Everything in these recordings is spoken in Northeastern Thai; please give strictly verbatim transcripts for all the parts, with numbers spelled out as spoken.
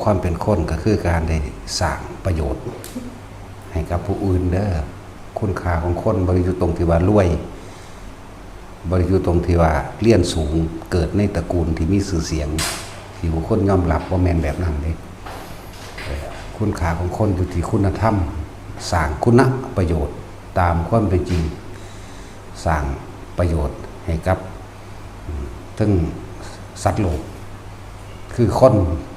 ความเป็นคนก็คือการได้สร้างประโยชน์ให้กับผู้อื่นเด้อ คุณค่าของคนบ่ได้อยู่ตรงที่ว่ารวย บ่ได้อยู่ตรงที่ว่าเรียนสูง เกิดในตระกูลที่มีชื่อเสียง ที่ผู้คนยอมรับ บ่แม่นแบบนั้นเด้ เอ่อ คุณค่าของคนอยู่ที่คุณธรรม สร้างคุณประโยชน์ตามความเป็นจริง สร้างประโยชน์ให้กับ อืม ทั้งสัตว์โลก คือคน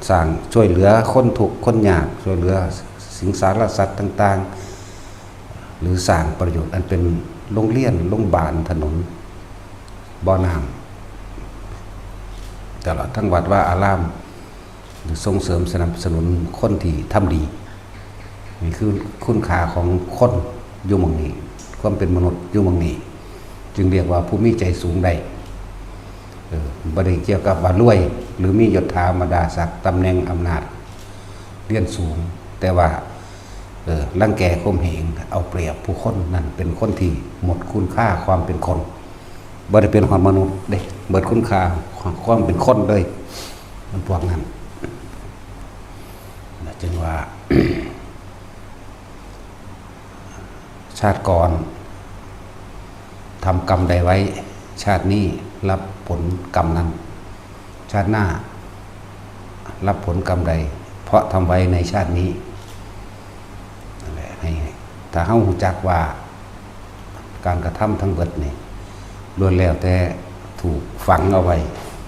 สร้างช่วยเหลือคนทุกข์คนยาก ช่วยเหลือสิงสารสัตว์ต่างๆ หรือสร้างประโยชน์อันเป็นโรงเรียน โรงบาล ถนน บ่อน้ำ ตลอดทั้งวัดวาอาราม หรือส่งเสริมสนับสนุนคนที่ทำดี นี่คือคุณค่าของคนอยู่หม่องนี้ ความเป็นมนุษย์อยู่หม่องนี้ จึงเรียกว่าผู้มีใจสูงได้ เออ บ่ได้เกี่ยวกับว่ารวย หรือมียศถาบรรดาศักดิ์ ตำแหน่งอำนาจ เรียนสูง แต่ว่า เออ รังแกข่มเหง เอาเปรียบผู้คน นั่นเป็นคนที่หมดคุณค่าความเป็นคน บ่ได้เป็นฮอดมนุษย์เด้ เบิดคุณค่าของความเป็นคนเลย มันพวกนั้น จึงว่า ชาติก่อนทำกรรมใดไว้ ชาตินี้รับผลกรรมนั้น ชาติหน้ารับผลกรรมใด เพราะทำไว้ในชาตินี้ นั่นแหละ ให้ ถ้าเฮารู้จักว่า การกระทำทั้งเบิดนี่ ล้วนแล้วแต่ถูกฝังเอาไว้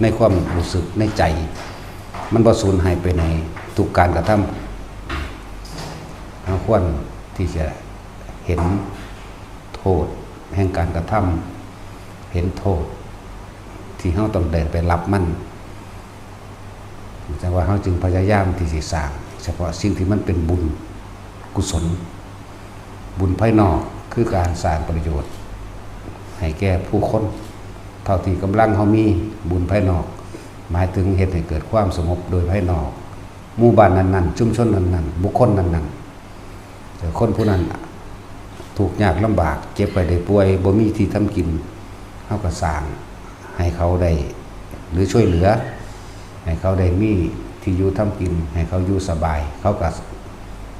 ในความรู้สึกในใจ มันบ่สูญหายไปไหน ทุกการกระทำ เฮาควรที่จะเห็นโทษแห่งการกระทำ เห็นโทษที่เฮาต้องได้ไปรับมัน จั่งว่าเฮาจึงพยายามที่สิสร้าง เฉพาะสิ่งที่มันเป็นบุญกุศล บุญภายนอกคือการสร้างประโยชน์ ให้แก่ผู้คน เท่าที่กำลังเฮามี บุญภายนอก หมายถึงเฮ็ดให้เกิดความสงบโดยภายนอก หมู่บ้านนั้นๆ ชุมชนนั้นๆ บุคคลนั้นๆ แต่คนผู้นั้นทุกข์ยากลำบาก เจ็บไข้ได้ป่วย บ่มีที่ทำกิน เฮาก็สร้างให้เขาได้ หรือช่วยเหลือ ให้เขาได้มีที่อยู่ทำกิน ให้เขาอยู่สบาย เขาก็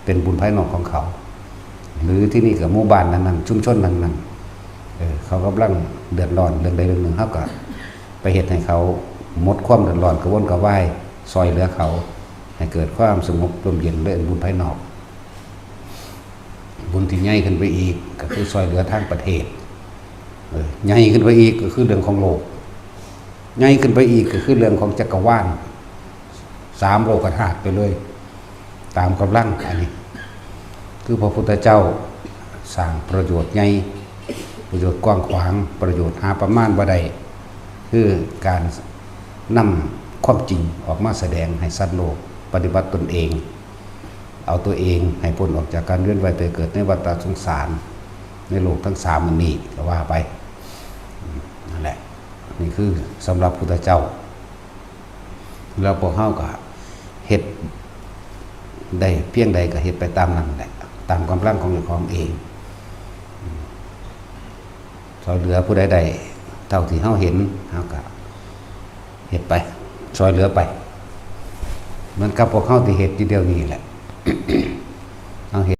เป็นบุญภายนอกของเขา หรือที่นี่ก็หมู่บ้านนั้นๆ ชุมชนนั้นๆ เออ เขากำลังเดือดร้อนเรื่องใดเรื่องหนึ่ง เฮาก็ไปเฮ็ดให้เขาหมดความเดือดร้อน กระวนกระวาย ซ่อยเหลือเขา ให้เกิดความสงบร่มเย็น และเป็นบุญภายนอก บุญที่ใหญ่ขึ้นไปอีกก็คือซ่อยเหลือทางประเทศ เออ ใหญ่ขึ้นไปอีกก็คือเรื่องของโลก ใหญ่ขึ้นไปอีกก็คือเรื่องของจักรวาล สามโลกธาตุไปเลย ตามกำลัง อันนี้ คือพระพุทธเจ้าสร้างประโยชน์ใหญ่ ประโยชน์กว้างขวาง ประโยชน์หาประมาณบ่ได้ คือการนำความจริงออกมาแสดงให้สัตว์โลกปฏิบัติตนเอง เอาตัวเองให้พ้นออกจากการเวียนว่ายตายเกิดในวัฏสงสาร ในโลกทั้งสามอันนี้ก็ว่าไป นั่นแหละ นี่คือสำหรับพุทธเจ้า แล้วพวกเฮาก็เฮ็ดได้เพียงใดก็เฮ็ดไปตามนั้นแหละ ตามกำลังของเจ้าของเอง ซ่อยเหลือผู้ใดได้เท่าที่เฮาเห็น เฮาก็เฮ็ดไป ซ่อยเหลือไป เหมือนกับพวกเฮาที่เฮ็ดอยู่เดี๋ยวนี้แหละ